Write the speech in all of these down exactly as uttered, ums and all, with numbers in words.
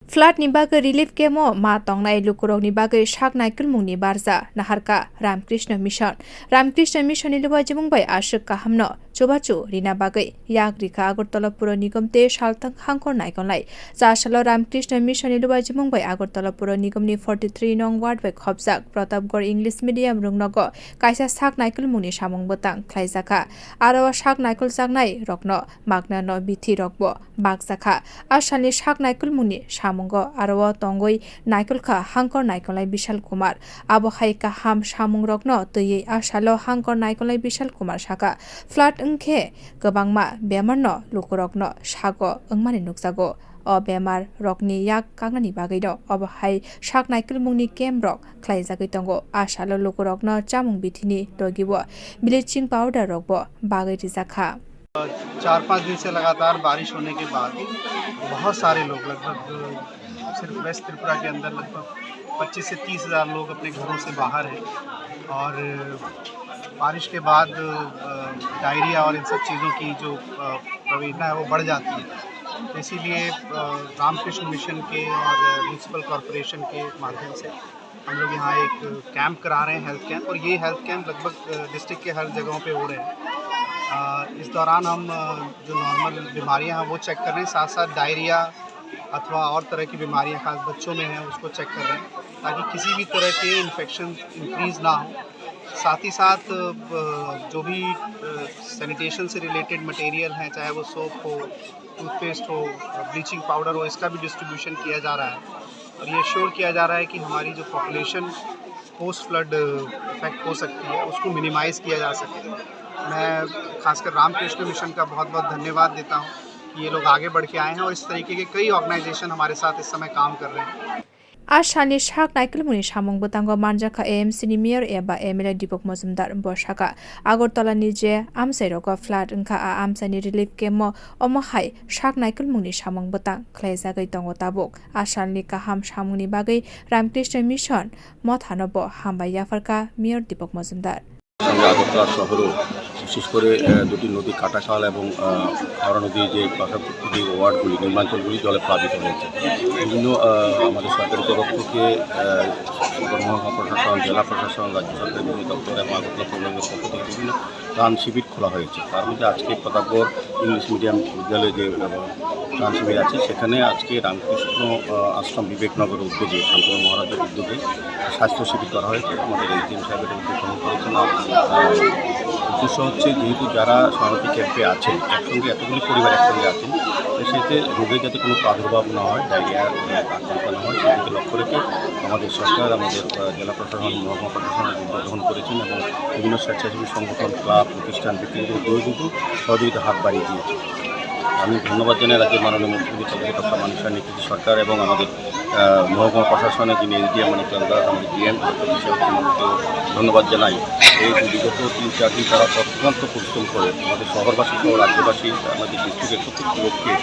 Flood ni bagwi relief camp o ma tongnai lukurokni bagwi sak naikolmungni barja naharkha Ramkrishna Mission. Ramkrishna Mission ni luajimung bai aswk kahamno chubachu rina bagwi yak rikha Agartala Puro Nigom tei salthang hangkor naikolnai. Cha salo Ramkrishna Mission ni luajimung bai Agartala Puro Nigom ni forty three nong ward bai khopjak Pratapgarh English Medium rungnogo kaisa sak naikolmungni samung bwtang khlaijakha. Aro o sak naikoljaknai rokno magna no bithi rokbo bakjakha. A salni sak naikolmungni samungo aro o tongwi naikolkha hangkor naikolnai Bishal Kumar. Abo hai kaham samungrokno twiwi a salo hangkor naikolnai Bishal Kumar sakha, flood wngkhe kwbangma bemarno lukurokno sago wngmani nukjago. O bemar rokni yak kaknani bagwino obo hai sak naikolmungni camp rok khlaijagwi tongo. A salo lukurokno chamung bithini logibo bleaching powder rokbo bagwi rijakha. चार पाँच दिन से लगातार बारिश होने के बाद बहुत सारे लोग, लगभग सिर्फ वेस्ट त्रिपुरा के अंदर लगभग पच्चीस से तीस हज़ार लोग अपने घरों से बाहर हैं और बारिश के बाद, अ, डायरिया और इन सब चीज़ों की जो, अ, प्रवेशना है, वो बढ़ जाती है। तो इसीलिए, अ, रामकृष्ण मिशन के और म्युनिसिपल कॉरपोरेशन के माध्यम से हम लोग यहाँ एक कैंप करा रहे हैं, हेल्थ कैंप, और ये हेल्थ कैंप लगभग, अ, डिस्ट्रिक्ट के हर जगहों पे हो रहे हैं। अ, इस दौरान हम, अ, जो नॉर्मल बीमारियां हैं, वो चेक कर रहे हैं, साथ-साथ डायरिया अथवा और तरह की बीमारियां खास बच्चों में हैं, उसको चेक कर रहे हैं, ताकि किसी भी तरह के इन्फेक्शन इंक्रीज ना हो। साथ ही साथ, अ, जो भी, अ, सैनिटेशन से रिलेटेड मटेरियल हैं, चाहे वो सोप हो, टूथपेस्ट हो, ब्लीचिंग पाउडर हो, इसका भी डिस्ट्रीब्यूशन किया जा रहा है। और ये श्योर किया जा रहा है कि हमारी जो पॉपुलेशन पोस्ट फ्लड इफेक्ट हो सकती है, उसको मिनिमाइज किया जा सके। मैं खासकर रामकृष्ण मिशन का बहुत बहुत धन्यवाद देता हूँ कि ये लोग आगे बढ़ के आए हैं और इस तरीके के कई ऑर्गेनाइजेशन हमारे साथ इस समय काम कर रहे हैं। A salni sak naikolmungni samung bwtango manjakha A M C ni mayor eba M L A Dipok Mojumdar. Bo sakha, Agartala ni je amchairogo flood wngkha, a amchaini relief camp o omo hai sak naikolmungni samung bwtang khlaijagwi tongo tabuk. A salni kaham samungni bagwi Ramkrishna Mission mothano bo hambai yapharkha mayor Dipok Mojumdar. সঙ্গে আগরতলা শহরেও বিশেষ করে, আহ, দুটি নদী কাটাখাল এবং, আহ, হাওড়া নদী যে পার্শ্ববর্তী যে ওয়ার্ডগুলি, নিম্নাঞ্চলগুলি জলে প্লাবিত হয়েছে। বিভিন্ন, আহ, আমাদের সরকারি তরফ থেকে, আহ, সদর মহকুমা প্রশাসন, জেলা প্রশাসন, রাজ্য সরকারের বিভিন্ন দপ্তর এবং আগরতলা পৌর নিগমের পক্ষ থেকে বিভিন্ন ত্রাণ শিবির খোলা হয়েছে। তার মধ্যে আজকে প্রতাপগড় ইংলিশ মিডিয়াম বিদ্যালয়ে যে, আহ, ত্রাণ শিবির আছে, সেখানে আজকে রামকৃষ্ণ, আহ, আশ্রম বিবেকনগরের উদ্যোগে, শান্তনু মহারাজের উদ্যোগে স্বাস্থ্য শিবির করা হয়েছে। আমাদের এসডিএম সাহেব এটা উদ্যোগ গ্রহণ করেছেন। আর, আহ, উদ্দেশ্য হচ্ছে, যেহেতু যারা শরণার্থী ক্যাম্পে আছেন, একসঙ্গে এতগুলি পরিবার একসঙ্গে আছেন, তো সেতে রোগে যাতে কোনো প্রাদুর্ভাব না হয়, ডায়রিয়ার, আহ, আশঙ্কা না হয়, সেদিকে লক্ষ্য রেখে আমাদের সরকার, আমাদের, আহ, জেলা প্রশাসন, মহকুমা প্রশাসন উদ্যোগ গ্রহণ করেছেন এবং বিভিন্ন স্বেচ্ছাসেবী সংগঠন, ক্লাব, প্রতিষ্ঠান, ব্যক্তিগত উদ্যোগে কিন্তু সহযোগিতা হাত বাড়িয়ে দিয়েছে। আমি ধন্যবাদ জানাই রাজ্যের মাননীয় মুখ্যমন্ত্রী তথাগত ডক্টর মানিক সাহা নেতৃত্বে সরকার এবং আমাদের, আহ, মহকুমা প্রশাসনের যিনি এসডিএম মানিক লাল দাস, আমাদের ডিএম, ধন্যবাদ জানাই। এই বিগত তিন চার দিন তারা অক্লান্ত পরিশ্রম করে আমাদের শহরবাসী সহ রাজ্যবাসী, আমাদের ডিস্ট্রিক্টের প্রত্যেকটি লোককে,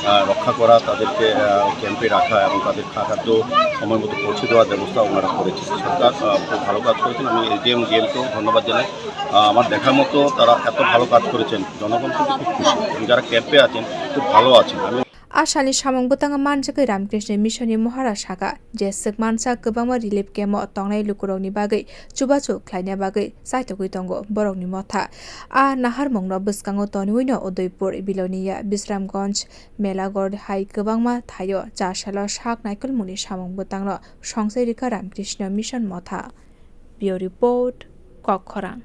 আহ, রক্ষা করা, তাদেরকে, আহ, ক্যাম্পে রাখা এবং তাদের খা-, খাদ্য সময় মতো পৌঁছে দেওয়ার ব্যবস্থা ওনারা করেছেন। সরকার, আহ, খুব ভালো কাজ করেছেন। আমি এসডিএম ডিএমকেও ধন্যবাদ জানাই। আহ, আমার দেখা মতো তারা এত ভালো কাজ করেছেন, জনগণ কিন্তু খুব খুশি এবং যারা ক্যাম্পে আছেন খুব ভালো আছেন। আমি A salni samung bwtango manjagwi Ramkrishna Mission ni Mohara sakha, je swk mansa kwbangma relief camp o tongnai lukurokni bagwi chubachu khlaina bagwi chaitogwi tongo borokni motha. A naharmungno bwskango tonwiwino Udaipur, Bilonia, Bisramganj, Melagoda hai kwbangma thaio cha salo sak naikolmungni samung bwtangno songchai rikha Ramkrishna Mission motha. Bureau Report, Kokkhorang.